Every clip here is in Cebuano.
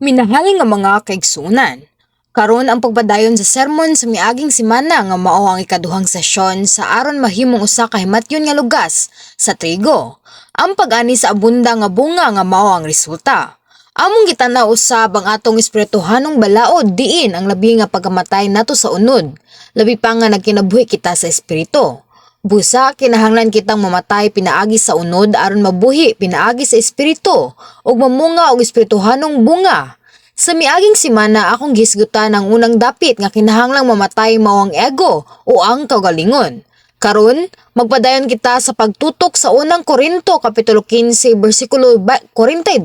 Minahal nga mga kaigsuonan, karon ang pagpadayon sa sermon sa miaging semana nga mao ang ikaduhang sesyon sa aron mahimong usa ka himatyon nga lugas sa trigo. Ang pag-ani sa abunda nga bunga nga mao ang resulta. Among gitanaw usab ang atong espirituhanong balaod diin ang labi nga pagkamatay nato sa unod, labi pa nga nagkinabuhi kita sa espiritu. Busa kinahanglan kitang mamatay pinaagi sa unod aron mabuhi pinaagi sa espiritu ug mamunga og espirituhanong bunga. Sa miaging semana, akong gihisgutan ang unang dapit nga kinahanglang mamatay mao ang ego o ang kaugalingon. Karon, magpadayon kita sa pagtutok sa Unang Korinto kapitulo 15 bersikulo 42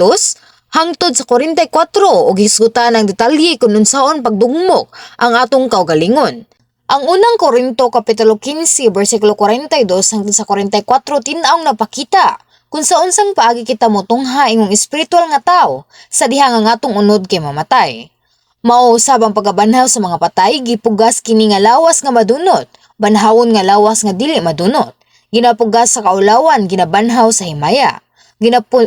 hangtod sa 44 ug hisgutan ang detalye kung unsaon pagdugmok ang atong kaugalingon. Ang Unang Korinto kapitulo 15 bersikulo 42 hangtod sa 44 tin-awng napakita kung sa unsang paagi kita motungha ingong espiritual nga tao sa diha nga ang atong unod kay mamatay. Mao usab ang pagkabanhaw sa mga patay, gipugas kini nga lawas nga madunot, banhawon nga lawas nga dili madunot. Ginapugas sa kaulawan, ginabanhaw sa himaya.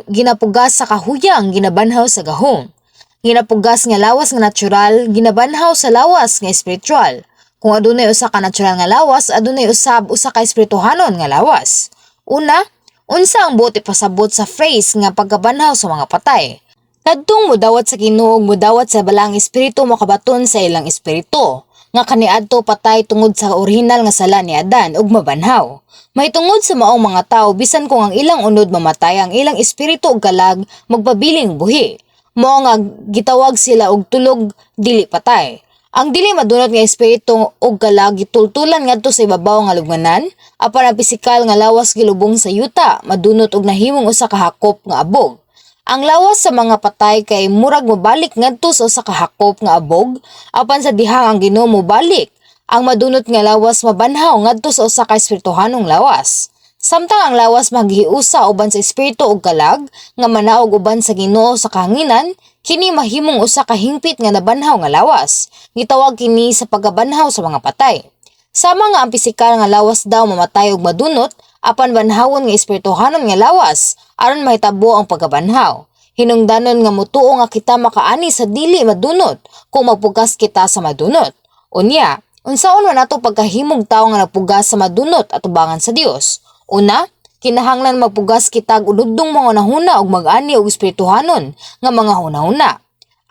Ginapugas sa kahuyang, ginabanhaw sa gahom. Ginapugas nga lawas nga natural, ginabanhaw sa lawas nga espiritual. Kung adunay usa ka natural nga lawas, adunay usab usa ka espirituhanon nga lawas. Una, unsa ang buot ipasabot sa phrase nga pagkabanhaw sa mga patay? Kadtong mudawat sa Ginoo ug mudawat sa Balaang Espiritu makabaton sa ilang espiritu nga kaniadto patay tungod sa orihinal nga sala ni Adan ug mabanhaw. Mahitungod sa maong mga tawo, bisan kung ang ilang unod mamatay, ang ilang espiritu ug kalag magpabiling buhi. Mao nga gitawag sila og tulog, dili patay. Ang dili madunot nga espiritu ug kalag gitultulan ngadto sa ibabaw nga lubnganan, apan ang pisikal nga lawas gilubong sa yuta, madunot ug nahimong usa ka hakop nga abog. Ang lawas sa mga patay kay murag mobalik ngadto sa usa ka hakop nga abog, apan sa dihang ang Ginoo mobalik, ang madunot nga lawas mabanhaw ngadto sa usa ka espirituhanong lawas. Samtang ang lawas maghiusa uban sa espiritu ug kalag nga manaog uban sa Ginoo sa kahanginan, kini mahimong usa ka hingpit nga nabanhaw nga lawas. Gitawag kini sa pagkabanhaw sa mga patay. Sama nga ang pisikal nga lawas daw mamatay ug madunot, apan banhawon nga espirituhanon nga lawas aron mahitabo ang pagkabanhaw. Hinungdanon nga mutuo nga kita makaani sa dili madunot kung magpugas kita sa madunot. Unya, unsaon man ato pagkahimog tawo nga nagpugas sa madunot atubangan sa Dios? Una, kinahanglan magpugas kita og unodnong mga hunahuna ug mag-ani og espirituhanon nga mga hunahuna.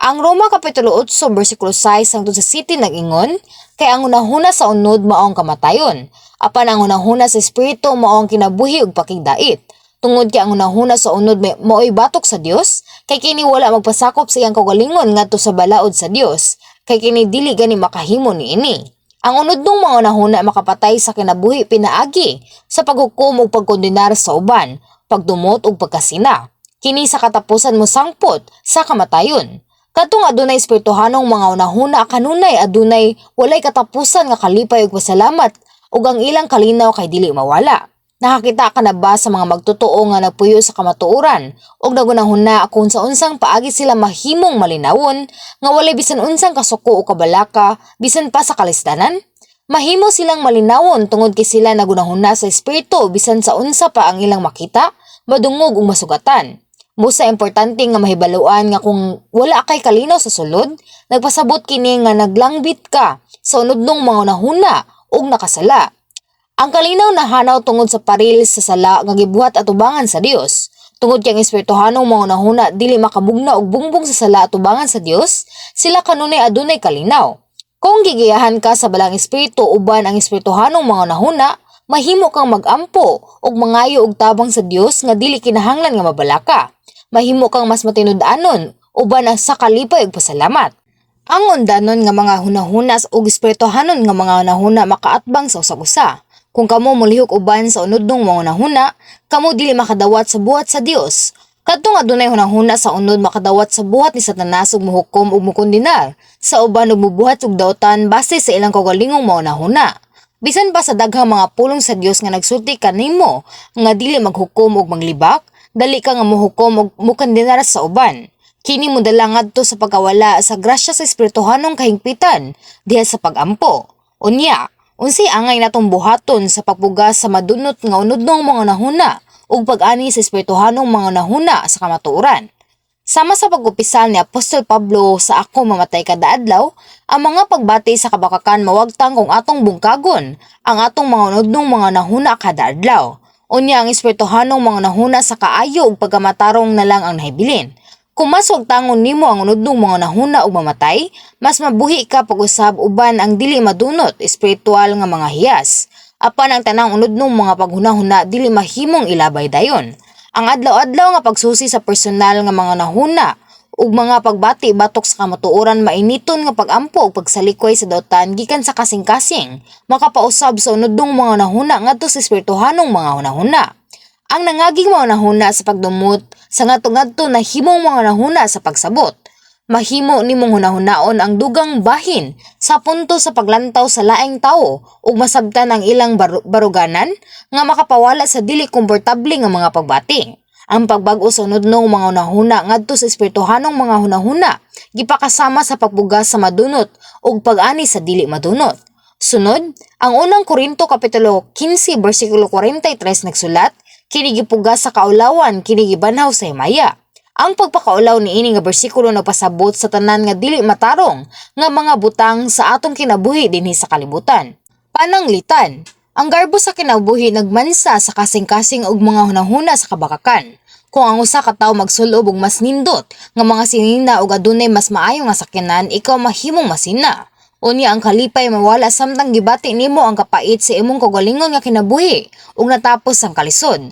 Ang Roma kapitulo 8 bersikulo 6 hangtod sa 7 nag-ingon, "Kay ang hunahuna sa unod mao ang kamatayon, apan ang hunahuna sa espiritu mao ang kinabuhi ug pakigdait. Tungod kay ang hunahuna sa unod maoy batok sa Dios, kay kini wala magpasakop sa iyang kaugalingon ngadto sa balaod sa Dios, kay kini dili gani makahimo niini." Ang unodnong mga hunahuna makapatay sa kinabuhi pinaagi sa paghukom ug pagkondenar sa uban, pagdumot ug pagkasina. Kini sa katapusan mosangpot sa kamatayon. Kadtong adunay espirituhanong mga hunahuna kanunay adunay walay katapusan nga kalipay ug pasalamat ug ang ilang kalinaw kay dili mawala. Nakakita ka na ba sa mga magtotoo nga nagpuyo sa kamatuoran ug nagunahuna kung sa unsang paagi sila mahimong malinawon nga walay bisan unsang kasuko o kabalaka bisan pa sa kalisdanan? Mahimo silang malinawon tungod kay sila nagunahuna sa espiritu bisan sa unsa pa ang ilang makita, madungog ug masugatan. Busa importante nga mahibaluan nga kung wala kay kalinaw sa sulod, nagpasabot kini nga naglangbit ka sa unodnong mga hunahuna ug nakasala. Ang kalinaw nahanaw tungod sa paril sa sala nga gibuhat atubangan sa Dios. Tungod kay ang espirituhanong mga hunahuna dili makamugna og bungbong sa sala atubangan sa Dios, sila kanunay adunay kalinaw. Kung gigiyahan ka sa Balaang Espiritu uban ang espirituhanong mga hunahuna, mahimo kang mag-ampo ug mangayo og tabang sa Dios nga dili kinahanglan nga mabalaka. Mahimo kang mas matinud-anon uban ang sa kalipay ug pasalamat. Ang undanon nga mga hunahuna ug espirituhanon nga mga hunahuna makaatbang sa usag-usa. Kung kamo molihok uban sa unodnong mga hunahuna, kamo dili makadawat sa buhat sa Dios. Kadtong adunay hunahuna sa unod makadawat sa buhat ni Satanas ug mohukom ug mokondenar sa uban ug mobuhat og dautan base sa ilang kaugalingong mga hunahuna. Bisan pa sa daghang mga pulong sa Dios nga nagsulti kanimo nga dili maghukom ug manglibak, dali ka nga mohukom ug mokondenar sa uban. Kini modala ngadto sa pagkawala sa grasya sa espirituhanong kahingpitan diha sa pagampo. Unya, unsay angay natong buhaton sa pagpugas sa madunot nga unodnong mga hunahuna ug pag-ani sa espirituhanong mga hunahuna sa kamatuoran? Sama sa pag-upisal ni Apostol Pablo sa "Ako mamatay kada adlaw," ang mga pagbati sa kabakakan mawagtang kung atong bungkagon ang atong mga unodnong mga hunahuna kada adlaw. Unya ang espirituhanong mga hunahuna sa kaayo ug pagkamatarong na lang ang nahibilin. Kung mas wagtangon nimo ang unodnong mga hunahuna ug mamatay, mas mabuhi ka pag-usab uban ang dili madunot espiritual nga mga hiyas. Apan ang tanang unodnong mga paghunahuna dili mahimong ilabay dayon. Ang adlaw-adlaw nga pagsusi sa personal nga mga hunahuna ug mga pagbati batok sa kamatuoran, mainiton nga pagampo ug pagsalikway sa dautan gikan sa kasing-kasing, makapausab sa unodnong mga hunahuna ngadto sa espirituhanong mga hunahuna. Ang nangaging mga hunahuna sa pagdumot sa ngadto-ngadto nahimong mga hunahuna sa pagsabot. Mahimo nimong hunahunaon ang dugang bahin sa punto sa paglantaw sa laing tawo ug masabtan ang ilang baruganan nga makapawala sa dili komportable nga mga pagbati. Ang pagbag-o sa unodnong mga hunahuna ngadto sa espirituhanong mga hunahuna gipakasama sa pagbugas sa madunot ug pag-ani sa dili madunot. Sunod, ang Unang Korinto kapitulo 15 bersikulo 43 nagsulat, "Kini gipugas sa kaulawan, kini gibanhaw sa himaya." Ang pagpakaulaw niini nga bersikulo nagpasabot sa tanan nga dili matarong nga mga butang sa atong kinabuhi dinhi sa kalibutan. Pananglitan, ang garbo sa kinabuhi nagmansa sa kasing-kasing og mga hunahuna sa kabakakan. Kung ang usa ka tawo magsulob og mas nindot nga mga sinina ug adunay mas maayo nga sakyanan, ikaw mahimong masina. Unya ang kalipay mawala samtang gibati nimo ang kapait sa imong kaugalingon nga kinabuhi ug natapos ang kalisod.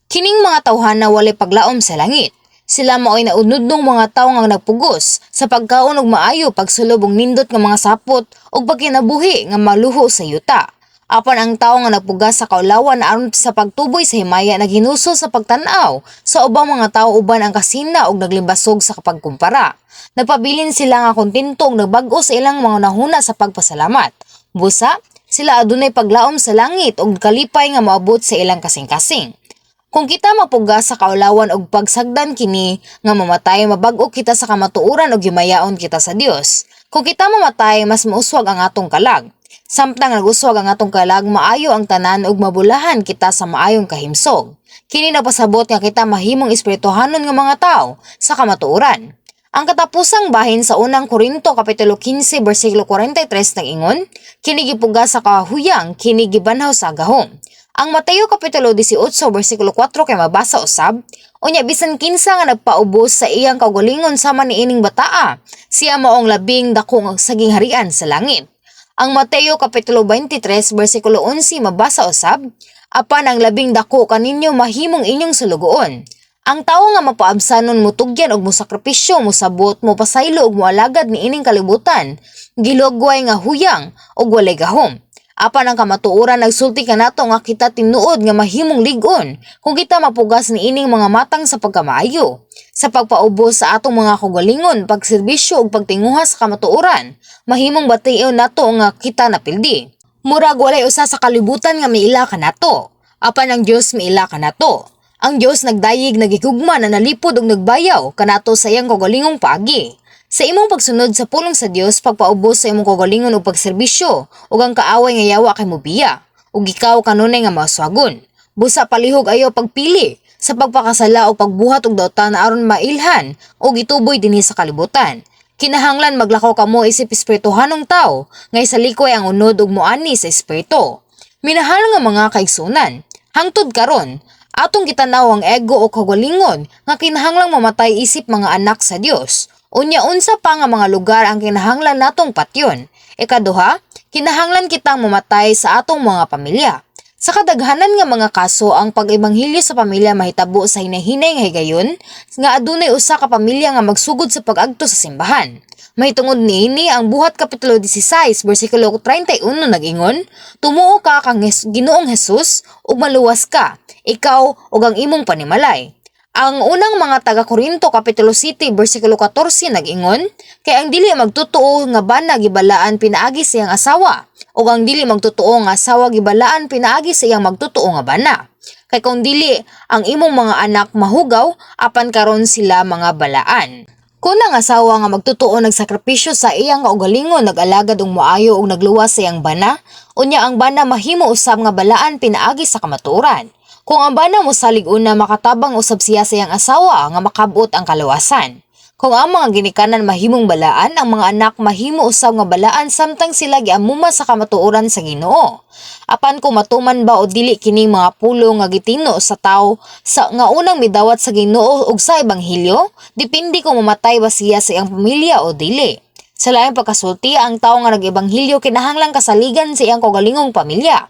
Kining mga tawhana walay paglaom sa langit. Sila mao'y naunudnong mga tawo nga nagpugos sa pagkaon og maayo, pagsulob og nindot nga mga sapot ug pagkinabuhi nga maluho sa yuta. Apan ang tawo nga nagpugas sa kaulawan aron sa pagtuboy sa himaya naghinusol sa pagtan-aw sa ubang mga tawo uban ang kasina ug naglimbasog sa pagkumpara. Nagpabilin sila nga kontento ug nagbag-o sa ilang mga hunahuna sa pagpasalamat. Busa, sila adunay paglaom sa langit ug kalipay nga moabot sa ilang kasing-kasing. Kung kita mapugas sa kaulawan og pagsagdan kini nga mamatay, mabag-o kita sa kamatuoran ug himayaon kita sa Dios. Kung kita mamatay, mas mauswag ang atong kalag. Samtang naguswag ang atong kalag, maayo ang tanan ug mabulahan kita sa maayong kahimsog. Kini nagpasabot nga kita mahimong espirituhanon nga mga tawo sa kamatuoran. Ang katapusang bahin sa Unang Korinto kapitulo 15 bersikulo 43 nag-ingon, "Kini gipugas sa kahuyang, kini gibanhaw sa gahom." Ang Mateo kapitulo 18 bersikulo 4 kay mabasa usab, "Unya bisan kinsa nga nagpaubos sa iyang kaugalingon sama niining bataa, siya maong labing dako sa gingharian sa langit." Ang Mateo kapitulo 23 bersikulo 11 mabasa usab, "Apan ang labing dako kaninyo mahimong inyong sulugoon." Ang tawo nga mapaabsanon mutugyan og mosakripisyo, mosabot, mopasaylo ug moalagad niining kalibutan, gilugway nga huyang ug walay gahom. Apan ang kamatuoran nagsulti kanato nga kita tinuod nga mahimong lig-on kung kita mapugas niining mga matang sa pagkamaayo. Sa pagpaubos sa atong mga kaugalingon, pagserbisyo ug pagtinguha sa kamatuoran, mahimong bation nato nga kita napildi. Murag walay usa sa kalibutan nga miila kanato. Apan ang Dios miila kanato. Ang Dios nagdayig, nagigugma, na nalipod ug nagbayaw kanato sa iyang kaugalingong paagi. Sa imong pagsunod sa pulong sa Dios, pagpaubos sa imong kaugalingon ug pagserbisyo, ug ang kaaway nga yawa kay mobiya, ug ikaw kanunay nga mauswagon. Busa palihog ayaw pagpili sa pagpakasala o pagbuhat og dautan aron mailhan ug ituboy dinhi sa kalibutan. Kinahanglan maglakaw kamo isip espirituhanong tawo nga isalikoy ang unod ug moani sa espiritu. Minahal nga mga kaigsunan, hangtod karon, atong gitanaw ang ego o kaugalingon nga kinahanglang mamatay isip mga anak sa Dios. Unya unsa pa nga mga lugar ang kinahanglan natong patyon? Ikaduha, kinahanglan kitang mamatay sa atong mga pamilya. Sa kadaghanan nga mga kaso, ang pag-ebanghelyo sa pamilya mahitabo sa hinahinay nga higayon nga adunay usa ka pamilya nga magsugod sa pag-agto sa simbahan. Mahitungod niini, ang Buhat kapitulo 16 bersikulo 31 nag-ingon, "Tumuo ka kang Ginoong Hesus ug maluwas ka, ikaw ug ang imong panimalay." Ang Unang mga taga Korinto kapitulo 7 bersikulo 14 nag-ingon, "Kay ang dili magtotoo nga bana gibalaan pinaagi sa iyang asawa, ug ang dili magtotoo nga asawa gibalaan pinaagi sa iyang magtotoo nga bana. Kay kung dili ang imong mga anak mahugaw, apan karon sila mga balaan." Kung ang asawa nga magtotoo nagsakripisyo sa iyang kaugalingon, nag-alagad og moayo ug nagluwas sa iyang bana, unya ang bana mahimo usab nga balaan pinaagi sa kamatuoran. Kung ang bana mosalig una, makatabang usab siya sa iyang asawa nga makabot ang kaluwasan. Kung ang mga ginikanan mahimong balaan, ang mga anak mahimo usab nga balaan samtang sila giamuma sa kamatuoran sa Ginoo. Apan kung matuman ba o dili kining mga pulong nga gitino sa tawo sa nga unang midawat sa Ginoo ug sa ebanghelyo, depende kung mamatay ba siya sa iyang pamilya o dili. Sa laing pagkasulti, ang tawo nga nag-ebanghelyo kinahanglang kasaligan sa iyang kaugalingong pamilya.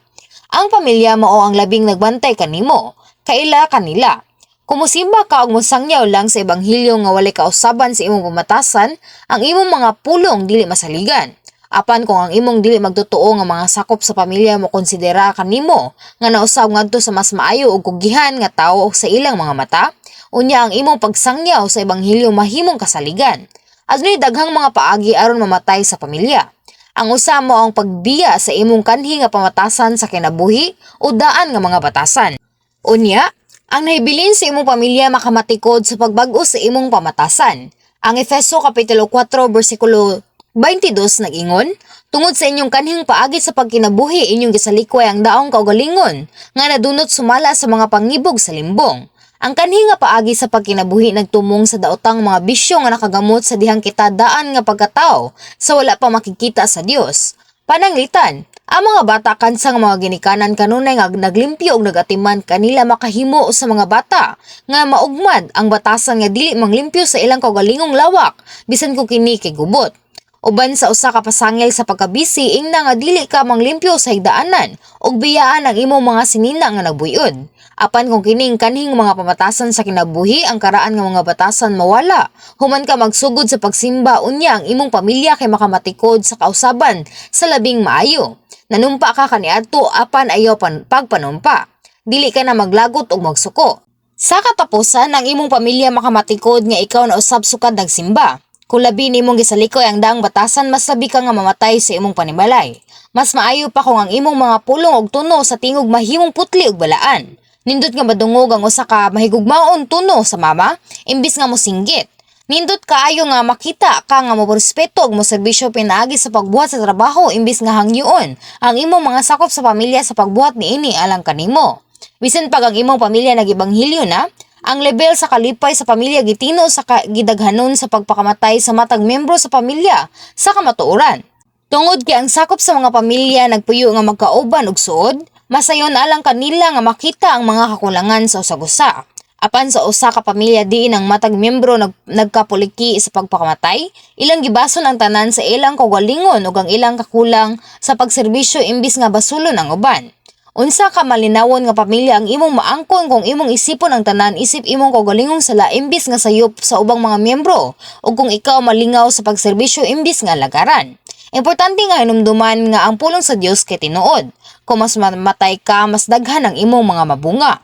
Ang pamilya mao ang labing nagbantay kanimo, kaila kanila. Kung musimba ka og mosangyaw lang sa ebanghelyo nga walay kausaban sa imong pamatasan, ang imong mga pulong dili masaligan. Apan kung ang imong dili magtotoo nga mga sakop sa pamilya mo konsidera kanimo nga nausab ngadto sa mas maayo og kugihan nga tawo sa ilang mga mata, unya ang imong pagsangyaw sa ebanghelyo mahimong kasaligan. Adunay daghang mga paagi aron mamatay sa pamilya. Ang usa mao ang pagbiya sa imong kanhi nga pamatasan sa kinabuhi o daan nga mga batasan. Unya, ang nahibilin sa imong pamilya makamatikod sa pagbag-o sa imong pamatasan. Ang Efeso Kapitulo 4 bersikulo 22 nag-ingon, "Tungod sa inyong kanhing paagi sa pagkinabuhi, inyong gisalikway ang daong kaugalingon nga nadunot sumala sa mga pangibog sa limbong." Ang kanhi nga paagi sa pagkinabuhi nagtumong sa daotang mga bisyo nga nakagamot sa dihang kita daan nga pagkatao sa wala pa makikita sa Dios. Pananglitan, ang mga bata kansa nga mga ginikanan kanunay nga naglimpyo og nagatiman kanila makahimo sa mga bata nga maugmad ang batasan nga dili manglimpyo sa ilang kaugalingong lawak bisan kung kini kay gubot. Uban sa usa ka pasangil sa pagkabisi, ingna nga dili ka manglimpyo sa higdaanan ug biyaan ang imong mga sinina nga nagbuyod. Apan kung kining kanhing mga pamatasan sa kinabuhi, ang karaan nga mga batasan mawala human ka magsugod sa pagsimba, unya ang imong pamilya kay makamatikod sa kausaban sa labing maayo. Nanumpa ka kaniadto, apan ayaw pagpanumpa. Dili ka na maglagot og magsuko. Sa katapusan, ang imong pamilya makamatikod nga ikaw na usab sukad nagsimba. Kung labi nimong gisalikoy ang daang batasan, mas labi ka nga mamatay sa imong panimalay. Mas maayo pa kung ang imong mga pulong og tuno sa tingog mahimong putli ug balaan. Nindot nga madungog ang usa ka mahigugmaon tuno sa mama imbis nga mosinggit. Nindot kaayo nga makita ka nga morespeto ug moserbisyo pinaagi sa pagbuhat sa trabaho imbis nga hangyoon ang imong mga sakop sa pamilya sa pagbuhat niini alang kanimo. Bisan pag ang imong pamilya nag-ebanghelyo na, ang level sa kalipay sa pamilya gitino sa gidaghanon sa pagpakamatay sa matag membro sa pamilya sa kamatuoran. Tungod kay ang sakop sa mga pamilya nagpuyo nga magkauban og suod, masayon alang kanila nga makita ang mga kakulangan sa usag-usa. Apan sa usa ka pamilya diin ang matag membro nagkapuliki sa pagpakamatay, ilang gibason ang tanan sa ilang kaugalingon ug ang ilang kakulang sa pagserbisyo imbis nga basulon ang uban. Unsa ka malinawon nga pamilya ang imong maangkon kung imong isipon ang tanan isip imong kaugalingong sala imbis nga sayop sa ubang mga miyembro ug kung ikaw malingaw sa pagserbisyo imbis nga lagaran? Importante nga hinumduman nga ang pulong sa Dios kay tinuod. Kung mas mamatay ka, mas daghan ang imong mga mabunga.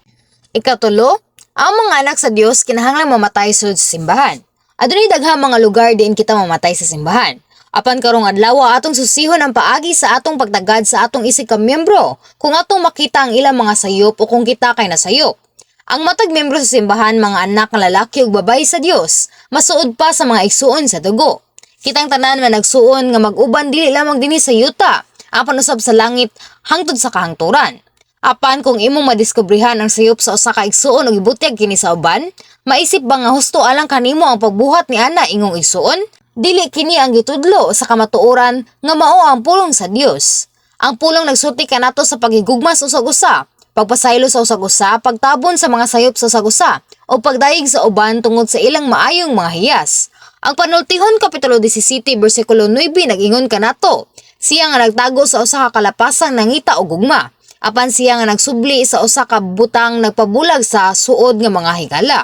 Ikatulo, ang mga anak sa Dios kinahanglang mamatay sulod sa simbahan. Adunay daghang mga lugar diin kita mamatay sa simbahan. Apan karong adlaw, atong susihon ang paagi sa atong pagtagad sa atong isig ka miyembro kung atong makita ang ilang mga sayop o kung kita kay nasayop. Ang matag miyembro sa simbahan mga anak nga lalaki ug babayi sa Dios, masuod pa sa mga igsuon sa dugo. Kitang tanan man nagsuon nga mag-uban dili lamang dinhi sa yuta, apan usab sa langit hangtod sa kahangturan. Apan kung imong madiskubrehan ang sayop sa usa ka igsuon ug ibutyag kini sa uban, maisip ba nga husto alang kanimo ang pagbuhat ni ana ingong igsuon? Dili kini ang gitudlo sa kamatuoran nga mao ang pulong sa Dios. Ang pulong nagsulti kanato sa paghigugma sa usag-usa, pagpasaylo sa usag-usa, pagtabon sa mga sayop sa usag-usa, o pagdayeg sa uban tungod sa ilang maayong mga hiyas. Ang Panultihon Kapitulo 17 bersikulo 9 nag-ingon kanato, "Siya nga nagtago sa usa ka kalapasang nangita og gugma. Apan siya nga nagsubli sa usa ka butang nagpabulag sa suod nga mga higala."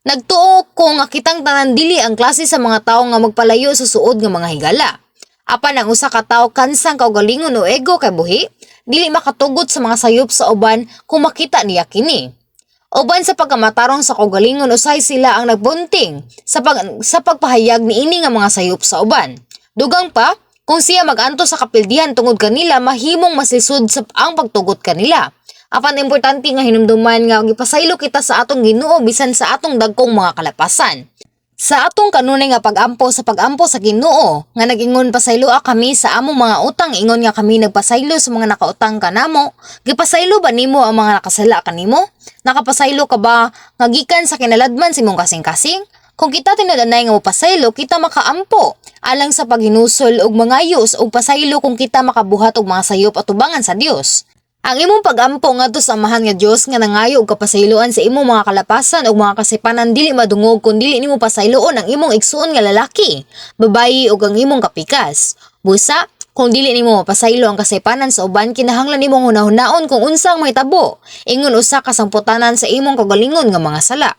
Nagtuo ko nga kitang tanan dili ang klase sa mga tawo nga magpalayo sa suod nga mga higala. Apan ang usa ka tawo kansang kaugalingon o ego kay buhi, dili makatugot sa mga sayop sa uban kung makita niya kini. Uban sa pagkamatarong sa kaugalingon, usahay sila ang nagbunting sa pagpahayag niini nga mga sayop sa uban. Dugang pa, kung siya mag-antos sa kapildihan tungod kanila, mahimong malisod sa ang pagtugot kanila. Apan importante nga hinumduman nga gipasaylo kita sa atong Ginoo bisan sa atong dagkong mga kalapasan. Sa atong kanunay nga pag-ampo sa pag-ampo sa Ginoo, nga nag-ingon, "Pasayloa kami sa among mga utang ingon nga kami nagpasaylo sa mga nakautang kanamo," gipasaylo ba nimo ang mga nakasala kanimo? Nakapasaylo ka ba nga gikan sa kinaladman sa imong kasing-kasing? Kung kita tinud-anay nga mopasaylo, kita makaampo alang sa paghinusol ug mangayos og pasaylo kung kita makabuhat og mga sayop atubangan sa Dios. Ang imong pag-ampo ngadto sa Amahan nga Dios nga nangayo og kapasayloan sa imong mga kalapasan ug mga kasaypanan dili madungog kung dili nimo pasayloon ang imong igsuon nga lalaki, babayi ug ang imong kapikas. Busa, kung dili nimo mapasaylo ang kasaypanan sa uban, kinahanglan nimong hunahunaon kung unsa ang mahitabo ingon usa ka sangputanan sa imong kaugalingon nga mga sala.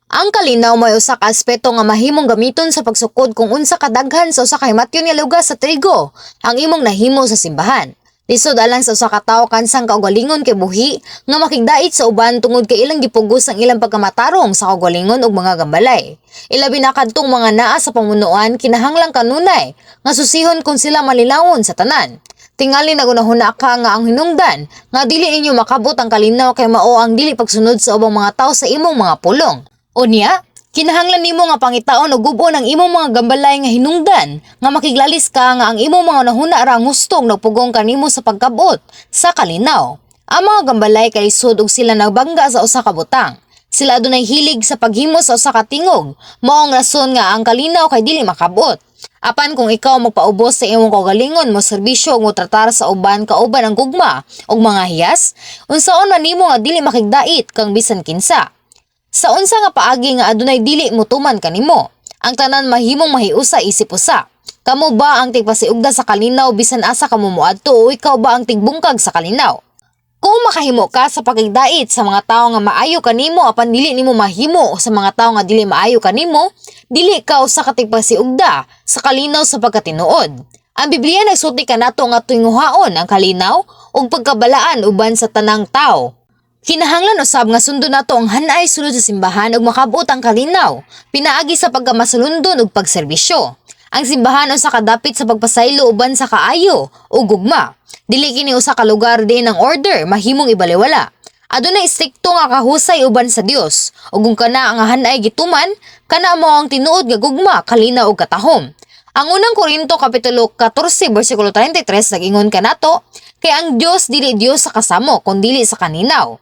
Ang kalinaw may usa ka aspeto nga mahimong gamiton sa pagsukod kung unsa kadaghan sa usa ka himatyon nga lugas sa trigo ang imong nahimo sa simbahan. Lisod alang sa usa ka tawo kansang kaugalingon kay buhi nga makigdait sa uban tungod kay ilang gipugos ang ilang pagkamatarong sa kaugalingon ug mga gambalay. Ilabi na kadtong mga naa sa pamunuan, kinahanglang kanunay nga susihon kung sila malinawon sa tanan. Tingali nagunahuna ka nga ang hinungdan nga dili ninyo makabot ang kalinaw kay mao ang dili pagsunod sa ubang mga tawo sa imong mga pulong. Unya, kinahanglan nimo nga pangitaon og gub-on ang imong mga gambalay nga hinungdan nga makiglalis ka nga ang imong mga hunahuna ra ang hustong nagpugong kanimo sa pagkabot sa kalinaw. Ang mga gambalay kay lisod og sila nagbangga sa usa ka butang. Sila adunay hilig sa paghimo sa usa ka tingog. Mao ang rason nga ang kalinaw kay dili makabot. Apan kung ikaw magpaubos sa imong kaugalingon, mo serbisyo ug motratar sa uban kauban ang gugma ug mga hiyas, unsaon man nimo nga dili makigdait kang bisan kinsa? Sa unsa nga paagi nga adunay dili motuman kanimo? Ang tanan mahimong mahiusa isip usa. Kamo ba ang tigpasiugda sa kalinaw bisan asa kamo moadto o ikaw ba ang tigbungkag sa kalinaw? Kung makahimo ka sa pakigdait sa mga tawo nga maayo kanimo apan dili nimo mahimo sa mga tawo nga dili maayo kanimo, dili ka usa ka tigpasiugda sa kalinaw sa pagkatinuod. Ang Biblia nagsulti kanato nga tinguhaon ang kalinaw ug pagkabalaan uban sa tanang tawo. Kinahanglan usab nga sundon nato ang hanay sulod sa simbahan ug makabot ang kalinaw pinaagi sa pagkamasulundon ug pagserbisyo. Ang simbahan usa ka dapit sa pagpasaylo uban sa kaayo ug gugma. Dili kini usa ka lugar diin ang order mahimong ibaliwala. Adunay istrikto nga kahusay uban sa Dios ug kung kana nga hanay gituman, kana mao ang tinuod nga gugma, kalinaw ug katahom. Ang Unang Korinto kapitulo 14 bersikulo 33 nag-ingon kanato, "Kay ang Dios dili Dios sa kasamo kun dili sa kaninaw."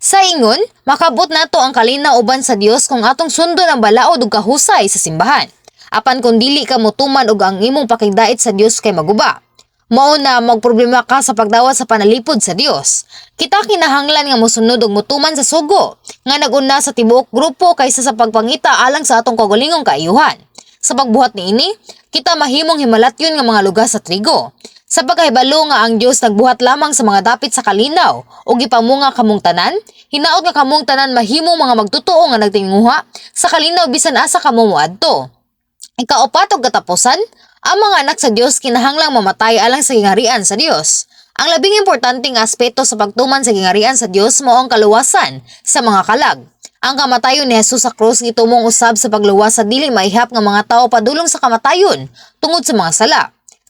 Sa ingon, makabot nato ang kalinaw uban sa Dios kung atong sundon ang balaod ug kahusay sa simbahan. Apan kung dili ka motuman ug ang imong pakigdait sa Dios kay maguba, mao na magproblema ka sa pagdawat sa panalipod sa Dios. Kita kinahanglan nga mosunod ug motuman sa sugo nga nag-una sa tibuok grupo kaysa sa pagpangita alang sa atong kaugalingong kaayuhan. Sa pagbuhat niini, kita mahimong himalatyon nga mga lugas sa trigo. Sa pagkahibalo nga ang Dios nagbuhat lamang sa mga dapit sa kalinaw ug gipamunga kamong tanan, hinaot nga kamong tanan mahimong mga magtotoo nga nagtinguha sa kalinaw bisan asa kamo moadto. Ikaupat ug katapusan, ang mga anak sa Dios kinahanglang mamatay alang sa giharian sa Dios. Ang labing importanteng aspeto sa pagtuman sa giharian sa Dios mao ang kaluwasan sa mga kalag. Ang kamatayon ni Jesus sa krus gitumong usab sa pagluwas sa dili maihap nga mga tawo padulong sa kamatayon tungod sa mga sala.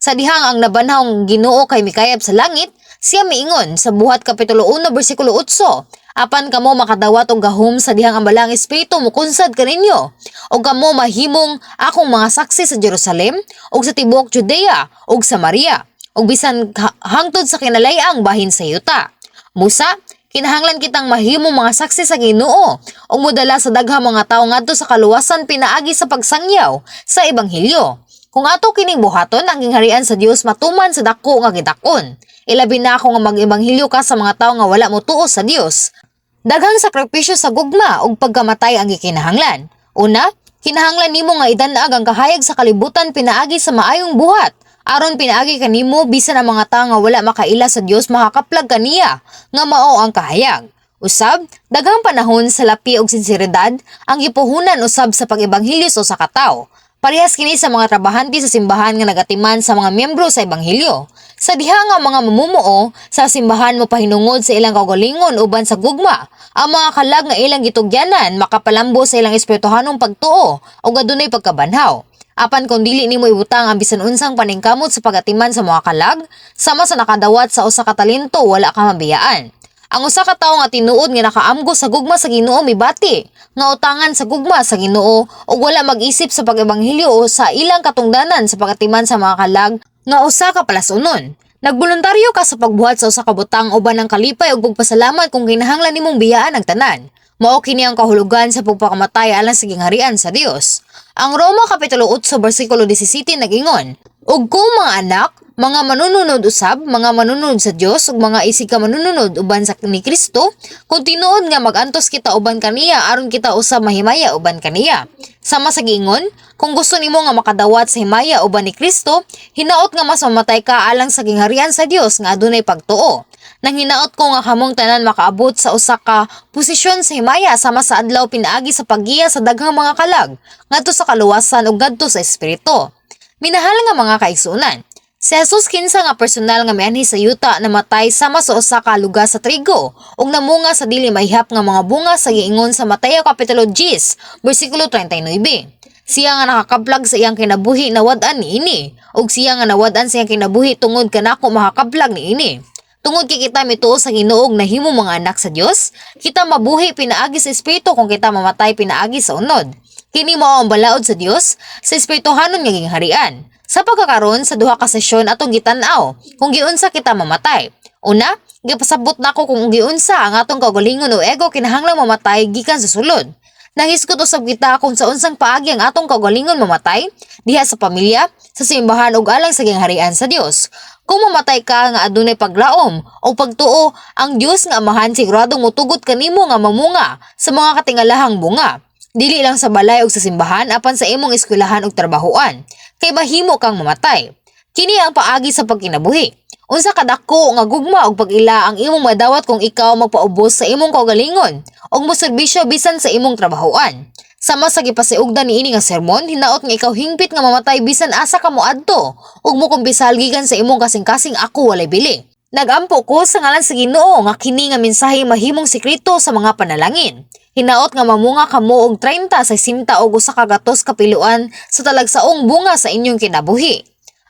Sa dihang ang nabanhawng Ginoo kay mikayab sa langit, siya miingon sa Buhat kapitulo 1 bersikulo 8, "Apan kamo makadawat og gahom sa dihang ang Balaang Espiritu mukunsad kaninyo, ug kamo mahimong akong mga saksi sa Jerusalem ug sa tibuok Judea ug Samaria ug bisan hangtod sa kinalay-ang bahin sa yuta." Busa, kinahanglan kitang mahimong mga saksi sa Ginoo ug modala sa daghang mga tawo ngadto sa kaluwasan pinaagi sa pagsangyaw sa ebanghelyo. Kung ato kining buhaton, ang gingharian sa Dios matuman sa dako nga gidak-on. Ilabi na kung nga mag-ebanghelyo ka sa mga tawo nga wala motuo sa Dios. Daghang sakripisyo sa gugma ug pagkamatay ang gikinahanglan. Una, kinahanglan nimo nga idan-ag ang kahayag sa kalibutan pinaagi sa maayong buhat. Aron pinaagi kanimo, bisan ang mga tawo nga wala makaila sa Dios makakaplag kaniya nga mao ang kahayag. Usab, daghang panahon sa lapi ug sinseridad ang gipuhunan usab sa pag-ebanghelyo sa usa ka tawo. Parehas kini sa mga trabahante sa simbahan nga nagatiman sa mga miyembro sa ebanghelyo. Sa diha nga mga mamumuo sa simbahan mo pahinungod sa ilang kaugalingon uban sa gugma, ang mga kalag nga ilang gitugyanan makapalambo sa ilang espirituhanong pagtuo ug adunay pagkabanhaw. Apan kung dili nimo ibutang ang bisan unsang paningkamot sa pagatiman sa mga kalag, sama sa nakadawat sa usa ka talento, wala ka mabiyaan. Ang usa ka tawo nga tinuod nga nakaamgo sa gugma sa Ginoo mibati nga utangan sa gugma sa Ginoo ug wala mag-isip sa pag-ebanghelyo o sa ilang katungdanan sa pagatiman sa mga kalag nga usa ka palasunon. Nagboluntaryo ka sa pagbuhat sa usa ka butang uban ang kalipay ug pagpasalamat kung kinahanglan nimong biyaan ang tanan. Mao kini ang kahulugan sa pagpakamatay alang sa gingharian sa Dios. Ang Roma Kapitulo 8 bersikulo 17 nagingon, "Ug kung mga anak, mga manununod usab, mga manununod sa Dios ug mga isig ka manununod uban sa ni Kristo, kung tinuod nga magantos kita uban kaniya aron kita usab mahimaya uban kaniya." Sama sa giingon, kung gusto nimo nga makadawat sa himaya uban ni Kristo, hinaot nga mas mamatay ka alang sa gingharian sa Dios nga adunay pagtuo. Nang hinaot ko nga kamong tanan makaabot sa usa ka posisyon sa himaya sama sa adlaw pinaagi sa paggiya sa daghang mga kalag ngadto sa kaluwasan ug ngadto sa espiritu. Minahal nga mga kaigsuonan, si Jesus kinsa nga personal nga mianhi sa yuta namatay sama sa usa ka lugas sa trigo ug namunga sa dili mahihap nga mga bunga sa giingon sa Mateo Kapitulo 10 bersikulo 39. Siya nga nakakablag sa iyang kinabuhi nawad-an niini ug siya nga nawad-an sa iyang kinabuhi tungod kanako makakablag niini. Tungod kay kita mituo sa Ginoo ug nahimo mga anak sa Dios, kita mabuhi pinaagi sa espiritu kung kita mamatay pinaagi sa unod. Kini mao ang balaod sa Dios sa espirituhanon nga gingharian. Sa pagkakaron sa duha ka sesyon atong gitan-aw kung giunsa kita mamatay. Una, gipasabot nako kung giunsa ang atong kaugalingon o ego kinahanglang mamatay gikan sa sulod. Nanghisgot usab kita kung sa unsang paagi ang atong kaugalingon mamatay diha sa pamilya, sa simbahan ug alang sa gingharian sa Dios. Kung mamatay ka nga adunay paglaom o pagtuo, ang Dios nga Amahan siguradong motugot kanimo nga mamunga sa mga katingalahang bunga. Dili lang sa balay ug sa simbahan apan sa imong eskwelahan ug trabahoan. Kay mahimo kang mamatay. Kini ang paagi sa pagkinabuhi. Unsa kadako nga gugma ug pag-ila ang imong madawat kung ikaw magpaubos sa imong kaugalingon ug moserbisyo bisan sa imong trabahoan. Sama sa gipasiugdan niini nga sermon, hinaot nga ikaw hingpit nga mamatay bisan asa ka moadto ug mokumpisal gikan sa imong kasing-kasing, "Ako walay bili." Nagampo ko sa ngalan sa Ginoo nga kini nga mensahe mahimong sekreto sa mga panalangin. Hinaot nga mamunga kamo og 30, 60 og 100 kapiluan sa talagsaong bunga sa inyong kinabuhi.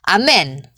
Amen.